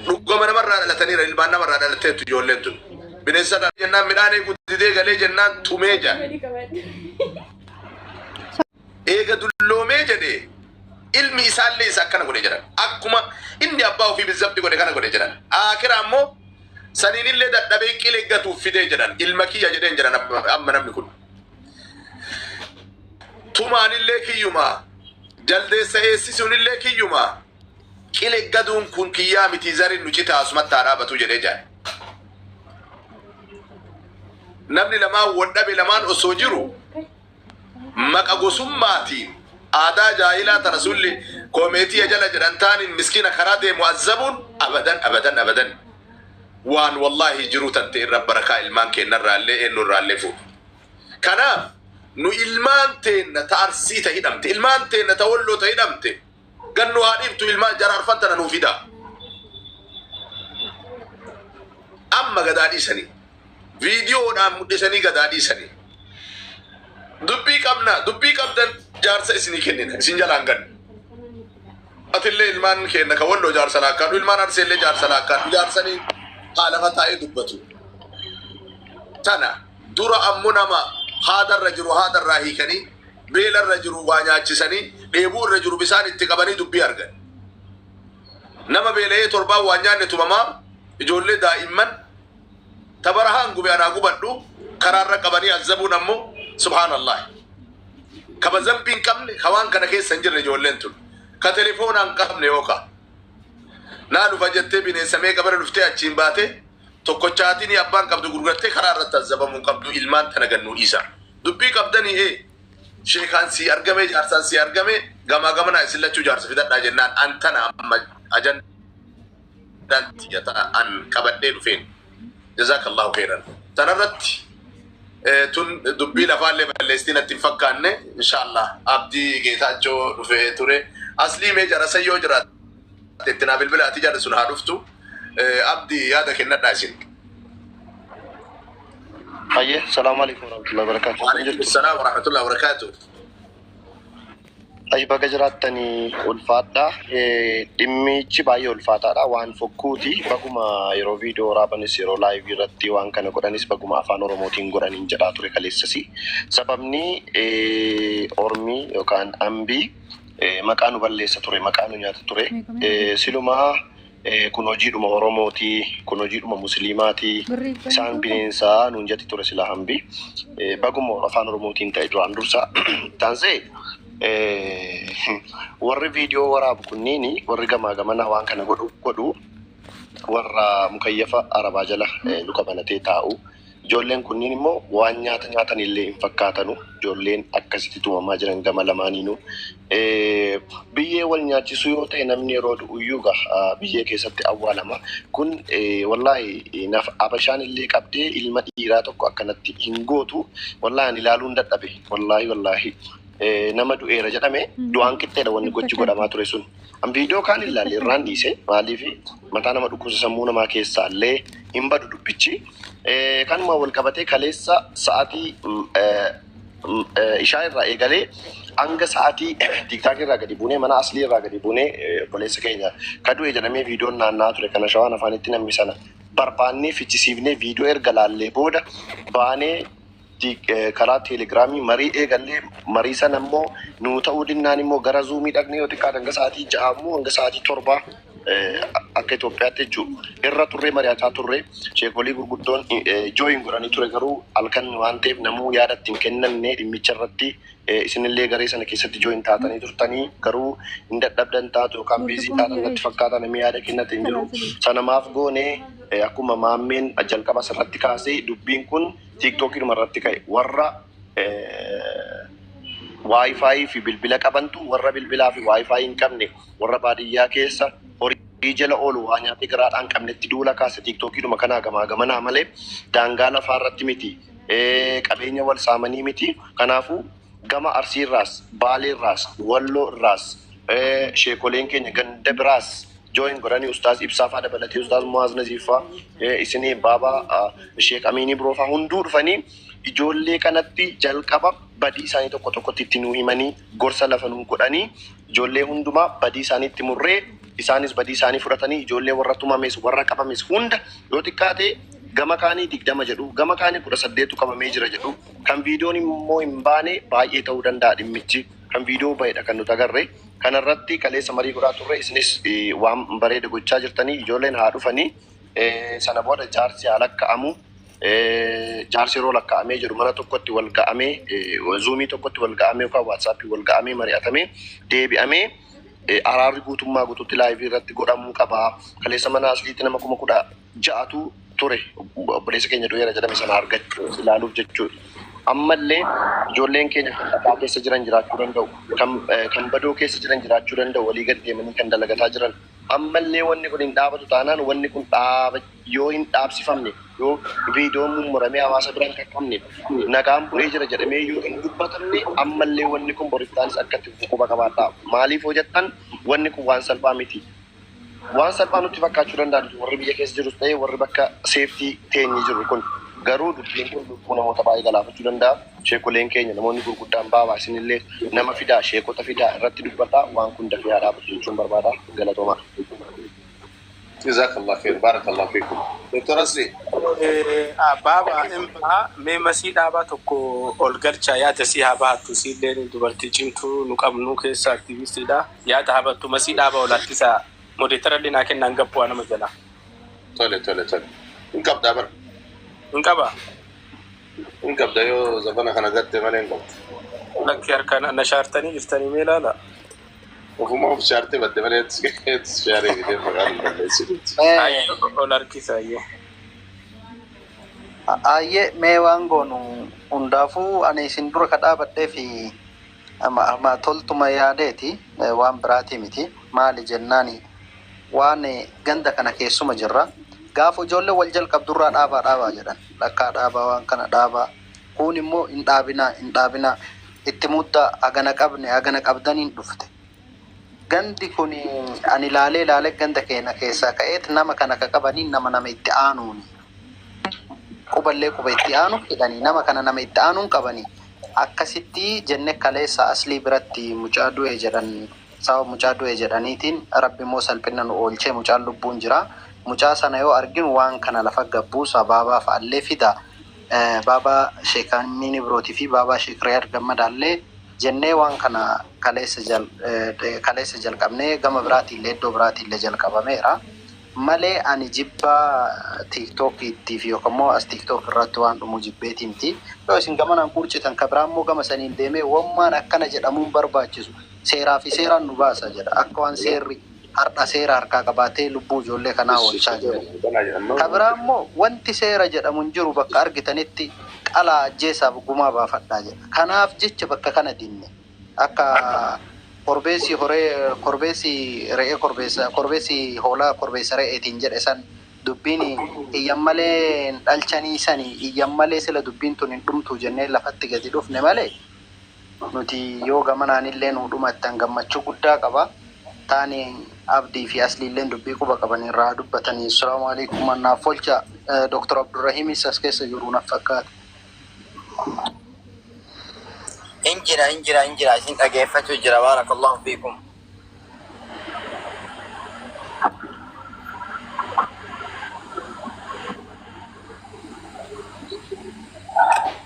Dhugama namarraa dhalataniira, ilmaan namarraa dhalatteettu ijoolleen tun. Bineensa jennaan midhaan eeguu didee galee jennaan tumee jaa. Eega dulloomee jedhee ilmi isaallee isa akkana godhe jedhan. Akkuma inni abbaa ofii bizzabti godhe kana godhe jedhan. Akira ammoo saniinillee dadhabee qilee gatuuf fidee jedhan. Ilma kiyya jedheen jedhan amma namni kun. Tumaanillee kiyyumaa, jaldeessa eessisuunillee kiyyumaa, qile gaduun kun kiyyaa miti, zarin nu citaa asumatti haa dhaabatu jedhee jedhan. Namni lamaan wal dhabe lamaan osoo jiru maqa gosummaatiin aadaa jaahilaa tana sulli koomeetii jala jedhan taaniin miskiina karaa deemu azzabuun abadan abadan abadan waan wallaahi jiru tante irra barakaa ilmaan keennarraallee eenyurraallee fuudhu. Kanaaf nu ilmaan teenna ta Arsii ta hidhamte, ilmaan teenna ta Walloo ta hidhamte, gannu haa dhiiftu, ilmaan jara arfan tana nuu fidaa. Amma gadaa dhiisanii viidiyoodhaan mul'isanii gadaa dhiisanii dubbii qabna, dubbii qabdan jaarsa isinii kennina, isin jalaan gannu. Atillee ilmaan keenna ka Walloo jaarsa laakkaadhu, ilmaan Arseellee jaarsa laakkaadhu, jaarsanii haa lafa taa'ee dubbatu. Tana dura ammoo nama haadarra jiru haadarraa hiikanii, beelarra jiru waa nyaachisanii, dheebuu irra jiru bisaan itti qabanii dubbii argan. Nama beela'ee torbaan waan nyaanne tumamaa, ijoollee daa'imman tabarahaan gube anaa gubadhu karaarra qabanii azzabuun ammoo subhaanallah. Kaba zambii hin qabne, ka waan kana keessa hin jirre ijoolleen tun. Ka telefoonaa hin qabne yookaa. Naa dhufa jettee bineensa meeqa bira dhuftee achiin baatee tokkochaatiin abbaan qabdu gurgurattee karaa irratti azzabamuu hin qabdu, ilmaan tana gannuu dhiisa. Dubbii qabdanii sheekaan sii argame, jaarsaan sii argame, gamaa gamanaa isin lachuu jaarsa fidadhaa jennaan an tana amma ajandaan tiyya ta'a an qabadhee dhufeen. Jazaakallahu khairan. Tanarratti tun dubbii lafaallee balleessitii natti hin fakkaanne, inshaallah Abdii Geetaachoo dhufee ture. Aslii mee jara sayyoo jiraate itti naa bilbilaati, jarri sun haa dhuftu. Abdii, yaada kennadhaa isin. Hayyee, salaamu alaikum warahmatullahi wabarakatuh. Waalaikum salaam warahmatullahi wabarakatuh. Ayi, baga jiraattanii, ulfaadha. Dhimmichi baay'ee ulfaataadha. Waan fokkuuti. Baguma yeroo viidiyoo waraabanis, yeroo live irratti waan kana godhanis, baguma afaan Oromootiin godhaniin jedhaa ture kaleessasi. Sababni ormi yookaan ambii maqaa nu balleessa ture, maqaa nu nyaata ture. Silumaa kun hojiidhuma Oromooti, kun hojiidhuma Musliimaati. Isaan bineensaa nuun jetti ture sila hambi. Baguma afaan Oromootiin ta'e duraan dursa. Taansee warri viidiyoo waraabu kunniin, warri gamaa gamanaa waan kana godhu warra mukayyafa arabaa jala luka banatee taa'u. Ijoolleen kunniin immoo waan nyaata nyaatan illee hin fakkaatanu. Ijoolleen akkasitti tumamaa jiran gama lamaaniinuu. Biyyee wal nyaachisuu yoo ta'e, namni yeroo du'uyyuu gaa biyyee keessatti awwaalama. Kun wallaahi naf abashaan illee qabdee ilma dhiiraa tokko akkanatti hin gootu. Wallaahi ani ilaaluun dadhabe. Wallaahi wallaahi. Nama du'eera jedhame du'aan qixxeedha wanni gochi godhamaa ture sun. An viidiyoo kaan ilaalle irraan dhiise, maaliif mataa nama dhukkusa, sammuu namaa keessaa illee hin badu dubbichi. Kanuma wal qabatee kaleessa sa'aatii ishaa irraa eegalee hanga sa'aatii TikTok irraa gadi buunee, mana aslii irraa gadi buunee, obboleessa keenya ka du'e jedhamee viidiyoon naanna'aa ture kana shawaan afaanitti namni sana barbaannee fichisiifnee viidiyoo erga laallee booda baanee karaa Telegramii marii eegallee, marii sana immoo nuu ta'uu dinnaan immoo gara Zoomii dhaqnee yoo xiqqaate hanga sa'aatii 6 immoo hanga sa'aatii 7 akka Itoophiyaatti jechuudha. Irra turree mari'ataa turre, sheekolii gurguddoon join godhanii ture, garuu halkan waan ta'eef namuu yaada ittiin kennanne dhimmicha irratti. Isinillee garee sana keessatti join taatanii turtanii, garuu hin dadhabdan taatu yookaan busy taatan natti fakkaata, namni yaada kennate hin jiru. Sana maaf goone? Akkuma maammeen jalqaba asirratti kaasee, dubbiin kun TikTokiidhuma irratti ka'e, warra WiFi fi bilbila qabantu warra bilbilaa fi WiFi hin qabne, warra baadiyyaa keessa horii jala oolu, waa nyaatee garaadhaan qabnetti duula kaase TikTokiidhuma kanaa gamaa gamanaa malee daangaa lafaa irratti miti, qabeenya wal saamanii miti. Kanaafuu gama Arsiirraas, Baaleerraas, Walloo irraas, sheekoleen keenya ganda biraas join godhanii, Ustaaz Ibsaa faa dabalatee, Ustaaz Muwaaz Naziif faa, isinii baabaa Sheek Amiinii biroo faa hunduu dhufanii ijoollee kanatti jalqaba badii isaanii tokko tokkotti itti nuu himanii, gorsa lafa nuu godhanii, ijoollee hundumaa badii isaanii itti murree Isaanis badii isaanii fudhatanii ijoollee warra tumames warra qabames hunda, yoo xiqqaate gama kaanii 20 jedhu, gama kaanii 18tu qabamee jira jedhu. Kan viidiyoon immoo hin baane baay'ee ta'uu danda'a. Dhimmichi kan viidiyoo bahedha kan nuti agarre. Kanarratti kaleessa marii godhaa turre. Isinis waan bareeda gochaa jirtanii. Ijoolleen haa dhufanii, sana booda jaarsi haa lakka'amu. Jaarsi yeroo lakkaa'amee jiru mana tokkotti wal ga'amee, Zoomii tokkotti wal ga'amee yookaan WhatsAppii wal ga'amee, mari'atamee deebi'amee, araarri guutummaa guutuutti liveii irratti godhamuu qaba. Kaleessa mana Asliitti nama 16,000tu ture, obboleessa keenya du'eera jedhame sana argachuu ilaaluuf jechuudha. Ammallee ijoolleen keenya kan dhaqaa keessa jiran jiraachuu danda'u, kan badoo keessa jiran jiraachuu danda'u, walii gadi deemanii kan dalagataa jiran. Ammallee wanni kun hin dhaabatu taanaan, wanni kun dhaaba yoo hin dhaabsifamne, yoo viidiyoon mummuramee hawaasa biraan qaqqabne, nagaan bu'ee jira jedhamee yoo hin dubbatamne, ammallee wanni kun boriftaanis akka itti fufu quba qabaadhaa. Maaliif hoo jettan, wanni kun waan salphaa miti. Waan salphaa nutti fakkaachuu danda'a nuti warri biyya keessa jirus ta'e warri bakka safety teenye jirru kun, garuu dubbiin kun lubbuu namoota baay'ee galaafachuu danda'a. Sheekoleen keenya, namoonni gurguddaan, baabaa, isinillee nama fidaa, sheekota fidaa, irratti dubbadhaa, waan kun dafee haa dhaabatu jechuun barbaada. Galatoomaa. جزاك الله خير، بارك الله فيكم دكتور Asli. Baaba imbaa mee masii dhaabaa tokko ol galchaa, yaada si haa bahattu. Siillee dubartii cimtuu nu qabnu keessa aktivistiidha. Yaada haa bahattu. Masii dhaabaa ol harkisaa, moderator illee naa kennaan gabbu'aa nama jala. Tole, hin qabdaa bara. Hin qaba. Hin qabda, yoo zabana kana gatte malee hin qabdu. Lakki, harkaan na shaartanii jirtanii, mee ilaala. Ofuma of shaartee badde malee shaaree fidee maqaan hin balleessitu. Ayyee, ol harkisa, ayyee. Ayyee, mee waan goonu hundaafuu ani isin dura ka dhaabadhee fi ama toltuma yaadeeti, waan biraatii miti. Maali jennaani, waan ganda kana keessuma jirra. Gaafa ijoollee wal jalqabdurraa dhaabaa dhaabaa jedhan, lakkaa dhaabaa, waan kana dhaabaa. Kun immoo hin dhaabinaa, hin dhaabinaa, itti muddaa, hagana qabne, hagana qabdaniin dhufte. Gandi kun ani laalee laalee ganda keenya keessaa ka'eet nama kana ka qabanii nama itti aanuuni. Quballee quba itti aanu hidhanii nama kana nama itti aanuun qabanii. Akkasitti jenne kaleessa Aslii biratti mucaa du'e jedhan, sababa mucaa du'e jedhaniitiin Rabbi immoo salphina nu oolchee mucaan lubbuun jira. Mucaa sana yoo arginu waan kana lafa gabbuusa, baabaa fa'allee fida. Baabaa Sheekaamiin Birootii fi baabaa Sheek Riyaad Gammadaallee jennee waan kana kaleessa jalqabnee, gama biraatiillee iddoo biraatiillee jalqabameera. Malee ani jibbaa TikTokiitti fi yookaan immoo as TikTok irratti waan dhumu jibbeetii miti. Yoo isin gamanaan qurcitan, ka biraa immoo gama saniin deemee wammaan akkana jedhamuun barbaachisu, seeraa fi seeraan nu baasa jedha. Akka waan seerri har'a seera harkaa qabaatee lubbuu ijoollee kanaa oolchaa jiru. Ka biraa immoo wanti seera jedhamu hin jiru, bakka argitanitti qalaa, ajjeesaaf gumaa baafadhaa jedha. Kanaaf jecha bakka kana dinne akka korbeessi horee, korbeessi re'ee korbeessa, korbeessi hoolaa korbeessa re'eetiin jedhe san, dubbiin iyyan malee dhalchanii sani, iyyan malee sila dubbiin tun hin dhumtu jennee lafatti gadi dhufne malee, nuti yoo gamanaan illee nu dhumattan gammachuu guddaa qaba. Taani Abdii fi Asliilleen dubbii quba qaban irraa dubbatanii. Assalaamu alaikum, annaaf olcha. Dr. Abdurrahimis as keessa jiru naaf fakkaata. Injira, injira, injira, isin dhageeffachuu jira. بارك الله فيكم.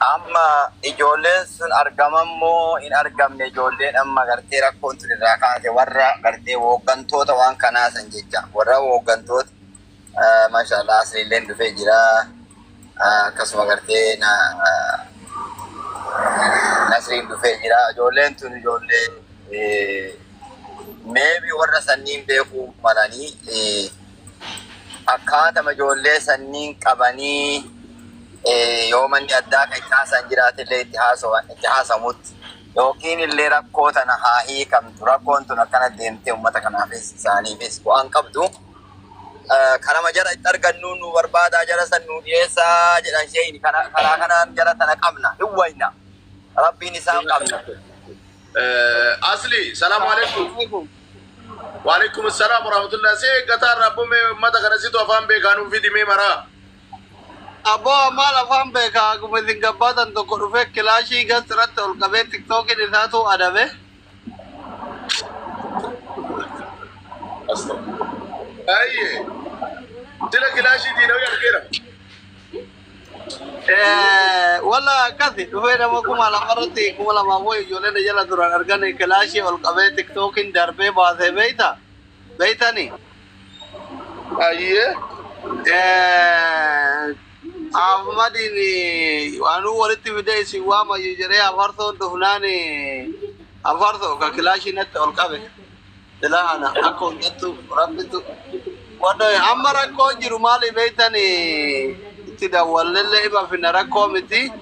Amma ijoolleen sun argaman moo hin argamne? Ijoolleen amma gartee rakkoon tun irraa kaate, warra gartee hooggantoota waan kanaa san jecha, warra hooggantoota, maashaallah, Asliilleen dhufee jira, akkasuma gartee Nasriin dhufee jira. Ijoolleen tun ijoollee maybe warra sanniin beekuu malanii, akkaatama ijoollee sanniin qabanii, yoo manni addaa kan itti haasan jiraatillee itti haasawan, itti haasamutti, yookiin illee rakkoo tana haa hiikamtu, rakkoon tun akkana deemtee uummata kanaafis isaaniifis bu'aan qabdu. Karama jara itti argannu nu barbaadaa, jara san nu dhiyeessaa jedhan sheeyini. Karaa kanaan jara tana qabna, hin wayna, Rabbiin isaan qabna. Asli, salaamu alaikum. Waalaikum assalam warahmatullah. See gataa irraa bume uummata kana situ afaan beekaa nuuf fidi mee maraa. Abboo, maal afaan beekaa? Akkuma isin gabbaatan tokko dhufee kilaashii gas irratti ol qabee TikTokiin isaatu adabe. Astagfirullah. Ayyee. Sila kilaashii diinawii argeera. Walla akkasi dhufee nama 2000 irratti 2000 wayi ijoolleen jala turan argan kilaashii ol qabee tiktookiin darbee baasee beeyta beeytani. Ayyee. Ahmadiin anuu walitti fidee isin waamayyuu jedhee afarsoon dhufnaan afarsoo ka kilaashii natti ol qabe. Silaa ana akka hundattu rabbitu. Wanna amma rakkoon jiru maali beeytani itti dawwallellee iba finna rakkoo miti.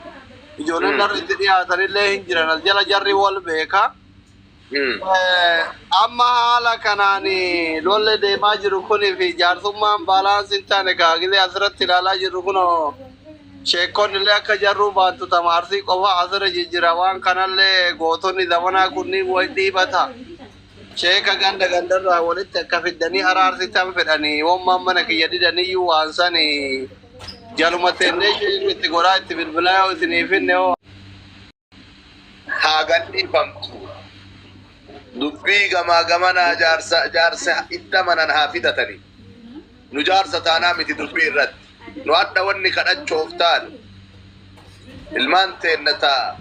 Ijoolleen narra itti dhiyaatanillee hin jiran as jala jarri wal beeka. Amma haala kanaan lolli deemaa jiru kunii fi jaarsummaan balance hin taane kaagizee asirratti ilaalaa jirru kun sheekonni illee akka jarruu baattu tamaarsii qofa asirra jijjira waan kanallee gootonni zamanaa kunniin wayi dhiibata. Sheeka ganda gandarraa walitti akka fiddanii araarsitan fedhanii wammaan mana kiyya didaniyyuu waan sani jaluma teennee sheekni itti godhaa itti bilbilaa yoo isinii finne hoo. Haa gadhiifamtu. Dubbii gamaa gamanaa jaarsa jaarsa itti amanan haa fidatani. Nu jaarsa taanaa miti dubbii irratti. Nu hadha wanni kadhachoof taanu. Ilmaan teenna taa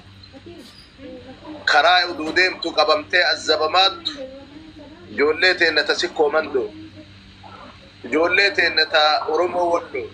karaa uduu deemtu qabamtee azzabamaattu. Ijoollee teenna ta sikkoo mandoo. Ijoollee teenna taa Oromoo walloo.